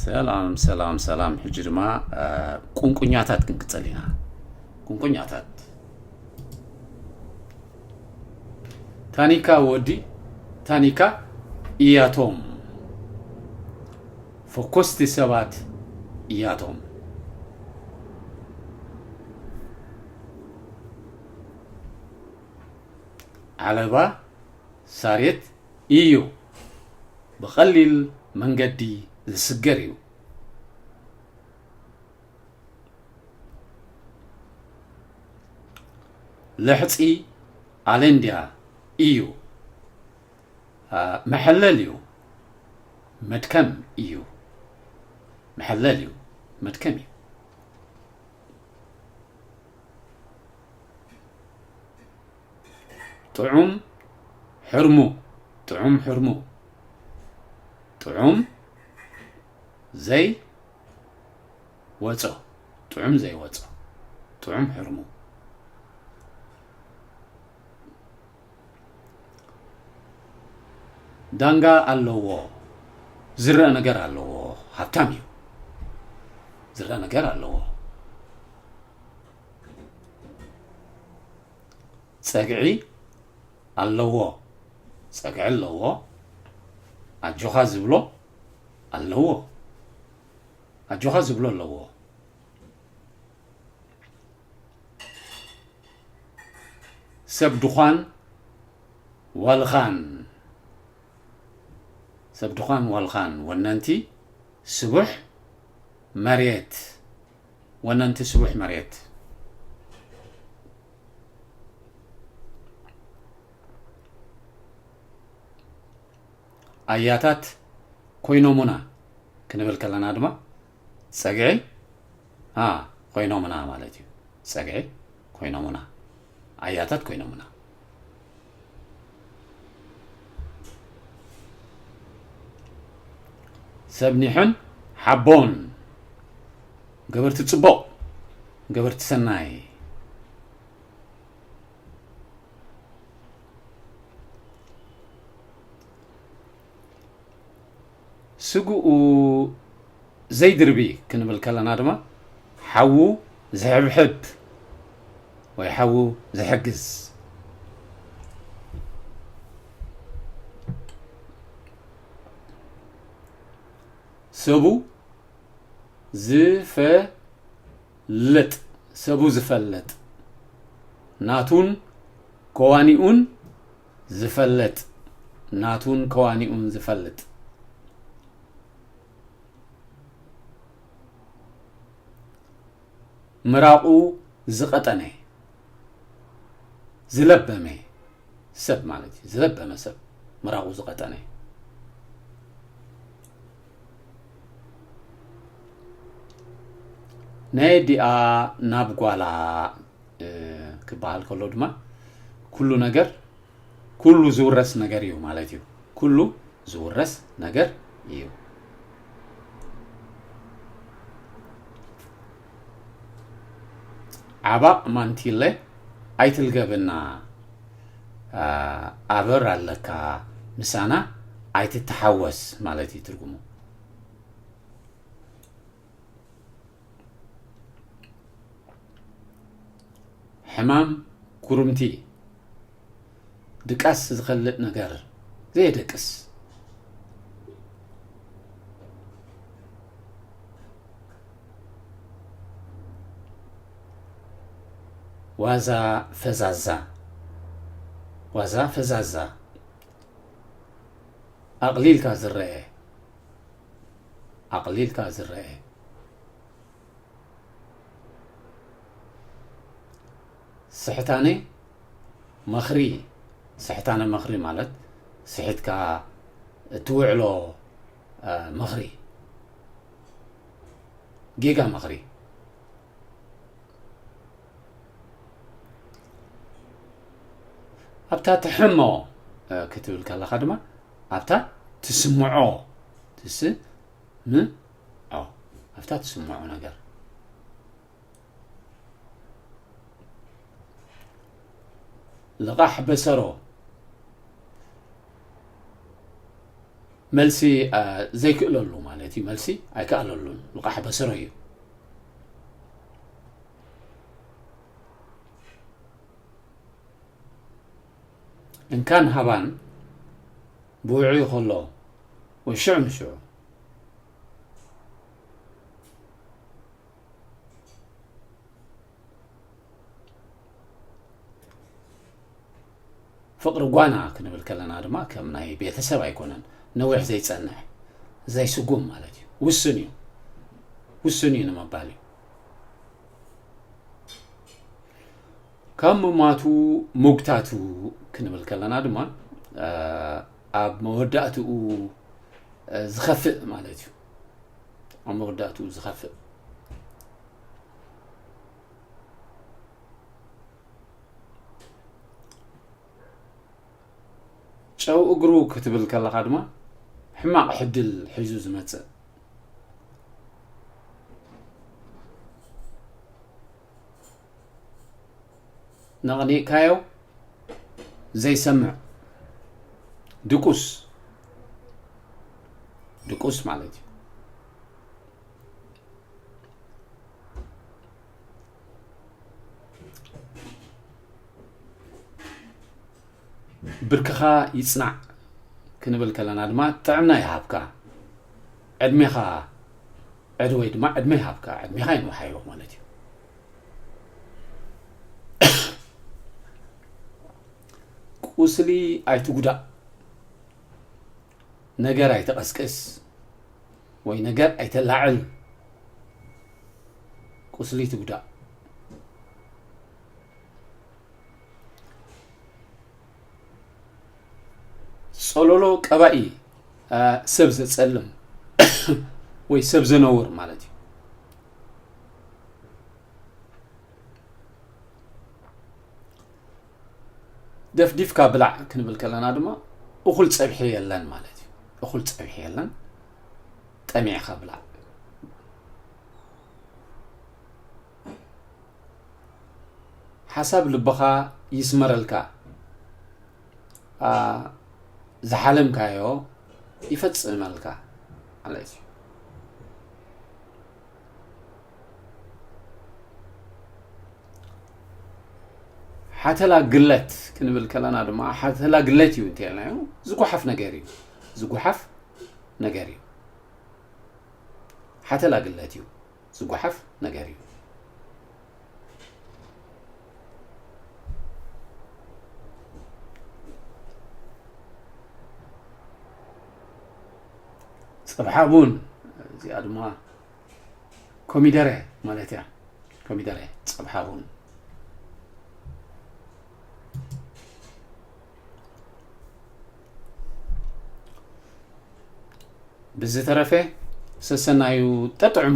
ሰላም ሰላም ሰላም። ሕጂ ድማ ቁንቁኛታት ክንቅጸል ኢና። ቁንቁኛታት። ታኒካ ወዲ ታኒካ እያቶም። ፈኮስቲ ሰባት እያቶም። ዓለባ ሳሬት እዩ። ብቐሊል መንገዲ ዝስገር እዩ። ልሕጺ ኣለንድያ እዩ። መሐለል እዩ። መድከም እዩ። መሐለል እዩ። መድከም እዩ። ጥዑም ሕርሙ። ጥዑም ሕርሙ። ጥዑም ዘይ ወጾ። ጥዑም ዘይወጾ። ጥዑም ሕርሙ። ዳንጋ ኣለዎ። ዝረአ ነገር ኣለዎ። ሃብታም እዩ። ዝረአ ነገር ኣለዎ። ጸግዒ ኣለዎ። ጸግዒ ኣለዎ። ኣጆኻ ዝብሎ ኣለዎ። ኣጆኻ ዝብሎ ኣለዎ። ሰብ ድዃን ዋልኻን። ሰብ ድዃን ዋልኻን ወነንቲ ስቡሕ መሬት። ወነንቲ ስቡሕ መሬት። ኣያታት ኮይኖሙና ክንብል ከለና ድማ ጸግዒ ኮይኖምና ማለት እዩ። ጸግዒ ኮይኖምና፣ ኣያታት ኮይኖምና። ሰብ ኒሕን ሓቦን፣ ገበርቲ ጽቡቕ፣ ገበርቲ ሰናይ። ስግኡ ዘይድርቢ ክንብል ከለና ድማ ሓዉ ዝሕብሕብ ወይ ሓዉ ዝሕግዝ። ሰቡ ዝፈልጥ፣ ሰቡ ዝፈልጥ፣ ናቱን ከዋኒኡን ዝፈልጥ፣ ናቱን ከዋኒኡን ዝፈልጥ። ምራቑ ዝቐጠነ፣ ዝለበመ ሰብ ማለት እዩ። ዝለበመ ሰብ፣ ምራቑ ዝቐጠነ። ናይ ኣዲኣ ናብ ጓላ ክበሃል ከሎ ድማ ኩሉ ነገር፣ ኩሉ ዝውረስ ነገር እዩ ማለት እዩ። ኩሉ ዝውረስ ነገር እዩ። ዓባቕ ማንቲለ ኣይትልገብና፣ ኣበር ኣለካ፣ ምሳና ኣይትተሓወስ ማለት እዩ ትርጉሙ። ሕማም ኩርምቲ፣ ድቃስ ዝኸልእ ነገር፣ ዘየደቅስ። ዋዛ ፈዛዛ፣ ዋዛ ፈዛዛ፣ ኣቕሊልካ ዝረአ፣ ኣቕሊልካ ዝረአ። ስሕታነ መኽሪ፣ ስሕታነ መኽሪ ማለት ስሒትካ እትውዕሎ፣ እ፣ መኽሪ፣ ጌጋ መኽሪ። ኣብታ ትሕሞ፣ እ፣ ክትብል ከለኻ ድማ ኣብታ ትስምዖ፣ ትስምዖ፣ ኣብታ ትስምዖ ነገር። ልቓሕ በሰሮ፣ መልሲ ዘይክእለሉ ማለት እዩ። መልሲ ኣይከኣለሉን። ልቓሕ በሰሮ እዩ። እንካን ሃባን ብውዑይ ከሎ ወይ ሽዑ ንሽዑ ፍቕሪ ጓና ክንብል ከለና ድማ ከም ናይ ቤተሰብ ኣይኮነን። ነዊሕ ዘይጸንሕ ዘይስጉም ማለት እዩ። ውሱን እዩ። ውሱን እዩ ንምባል እዩ። ካብ ምማቱ ምጉታቱ ክንብል ከለና ድማ ኣብ መወዳእትኡ ዝኸፍእ ማለት እዩ። ኣብ መወዳእትኡ ዝኸፍእ ጨው እግሩ ክትብል ከለኻ ድማ ሕማቕ ሕድል ሒዙ ዝመጽእ ነቕኒቕካዮ ዘይሰምዕ ድቁስ ድቁስ ማለት እዩ። ብርክኻ ይጽናዕ ክንብል ከለና ድማ ጥዕና ይሃብካ፣ ዕድሜኻ ዕድ ወይ ድማ ዕድመ ይሃብካ፣ ዕድሜኻ ይንውሓዮ ማለት እዩ። ቁስሊ ኣይትጉዳእ፣ ነገር ኣይትቐስቅስ ወይ ነገር ኣይተላዕል፣ ቁስሊ ትጉዳእ። ጸሎሎ ቀባኢ ሰብ ዘጸልም ወይ ሰብ ዘነውር ማለት እዩ። ደፍዲፍካ ብላዕ ክንብል ከለና ድማ እኹል ጸብሒ የለን ማለት እዩ። እኹል ጸብሒ የለን፣ ጠሚዕኻ ብላዕ። ሓሳብ ልብኻ ይስመረልካ፣ ዝሓለምካዮ ይፈጽመልካ ማለት እዩ። ሓተላ ግለት ክንብል ከለና ድማ ሓተላ ግለት እዩ እንተልናዮ ዝጓሓፍ ነገር እዩ። ዝጓሓፍ ነገር እዩ። ሓተላ ግለት እዩ። ዝጓሓፍ ነገር እዩ። ጸብሓ ቡን፣ እዚኣ ድማ ኮሚደረ ማለት እያ። ኮሚደረ፣ ጸብሓ ቡን። ብዝተረፈ ሰሰናዩ ጠጥዕሙ።